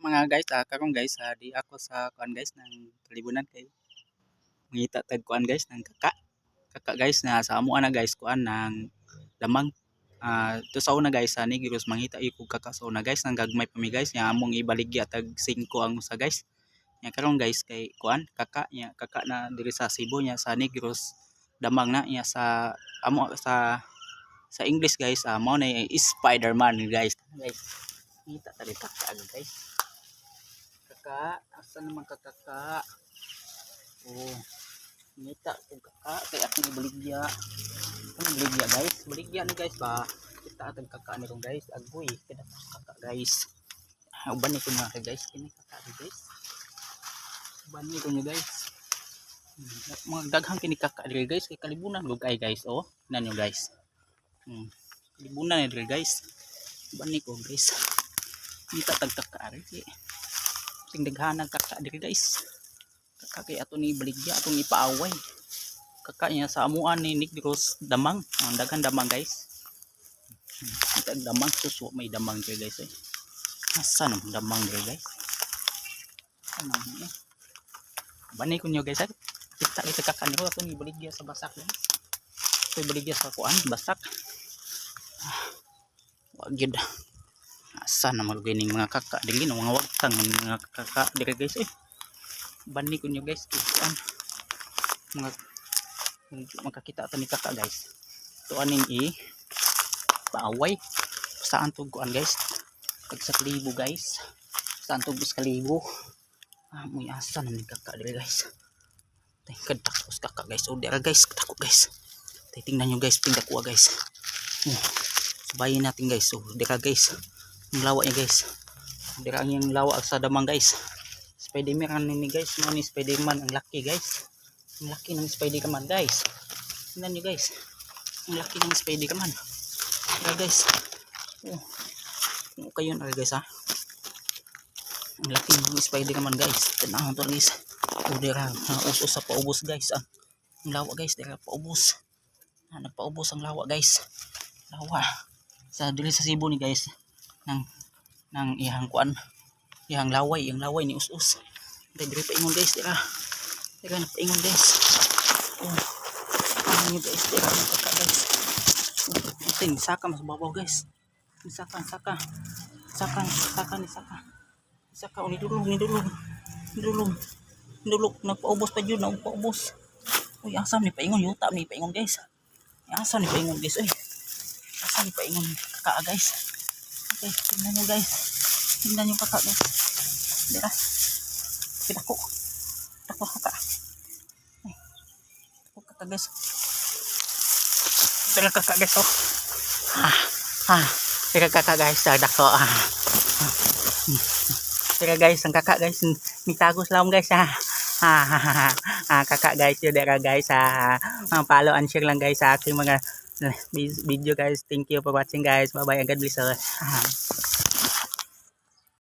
Mga guys, karon guys, di ako sa kuan guys ng kalibunan kay mangita tag kuan guys ng kaka. Kaka guys na sa amo na guys, kuan ng damang. To sa una guys, sa Negros mangita ko kaka sa una guys, nang gagmay pa mi guys nya among ibaligya tag 5 ang usa guys. Nya karon guys kay kuan kaka nya kaka na diri sa Cebu, nya sa Negros damang na, nya sa amo sa English guys, mao na Spider-Man guys. Guys, ngita ta kaka guys. Kaka, asa naman ka, kaka? Oh, ngita kog kaka kay akong ibaligya. Akong ibaligya guys. Baligya ni guys ba? Kita atong kaka ni kong guys. Agoy, kada kaka guys. Uban ni ko mga guys, kini kaka guys. Uban ni ko nyo guys. Mga daghang kini kaka diri guys kay kalibunan gud kay guys, oh. Tingnan nyo guys. Kalibunan ni diri guys. Uban ni ko guys. Ngita tag kaka ari. Ting daghanag kaka diri guys. Kaka kay ato ni baligya, atong ipaaway. Kaka niya sa amuan ni Negros damang. Ang daghan damang guys. Ito ang damang suswa, may damang diri guys eh. Asa naman damang diri guys? Ano naman eh? Banay ko nyo guys eh. Kita kita kaka nito, ato ni baligya sa basak guys. Ito baligya sa kuan basak. Ah, wag yun. Asa naman gining mga kaka dili no, mga wagtang ng mga kaka diri guys eh. Bani ko nyo guys kuan mga makakita ato ni kaka guys. Ito aning i paaway. Saan to kuan guys? Tag sa kalibo guys. Saan to sa kalibo? Ah, muy asa na ni kaka diri guys. Tay kadakos kaka guys. Oh, dira guys, kadako guys. Tay tingnan nyo guys, tingnan ko guys. Oh, sabayin natin guys. Oh, dira guys. Ang lawa niya guys. Dira ang iyang lawa sa damang guys. Spiderman ni guys, mo ni Spiderman, ang laki guys. Ang laki ng Spiderman guys. Tingnan nyo guys. Ang laki ng Spiderman. Dira guys. Oh. Oh, kayo na guys ha. Ang laki ng Spiderman guys. Tanaw to guys. Oh, dira us-us sa paubos guys. Ah. Ang lawa guys, dira paubos. Ah, nagpaubos ang lawa guys. Lawa. Sa dili sa Cebu ni guys ng iyang kuan. Iyang laway, iyang laway ni us-us. Diri diri paingon guys, dira. Dira na paingon guys. Oh. Ano nyo guys, dira ang kaka guys. Oh, ito yung saka mas babaw guys. Saka, saka. Saka, saka ni saka. Saka, oh, nidulog, nidulog. Nidulog. Nidulog, nagpaubos pa yun, nagpaubos. Uy, asam ni paingon, yuta ni paingon guys. Asam ni paingon guys, uy. Asam ni paingon kaka guys. Okay, tingnan nyo guys. Tingnan nyo kaka guys. Dira. Dako. Dako kaka. Ay. Dako kaka guys. Dira kaka guys, oh. Ah, ah. Dira kaka guys, ah, dako. Ah. Dira guys, ang kaka guys, nitagos lang guys, ah. Ah, ah, ah, ah, kaka guys, yun dira guys, ah, ah, follow and share lang guys sa aking mga video guys. Thank you for watching guys. Bye bye and God bless all. Ah.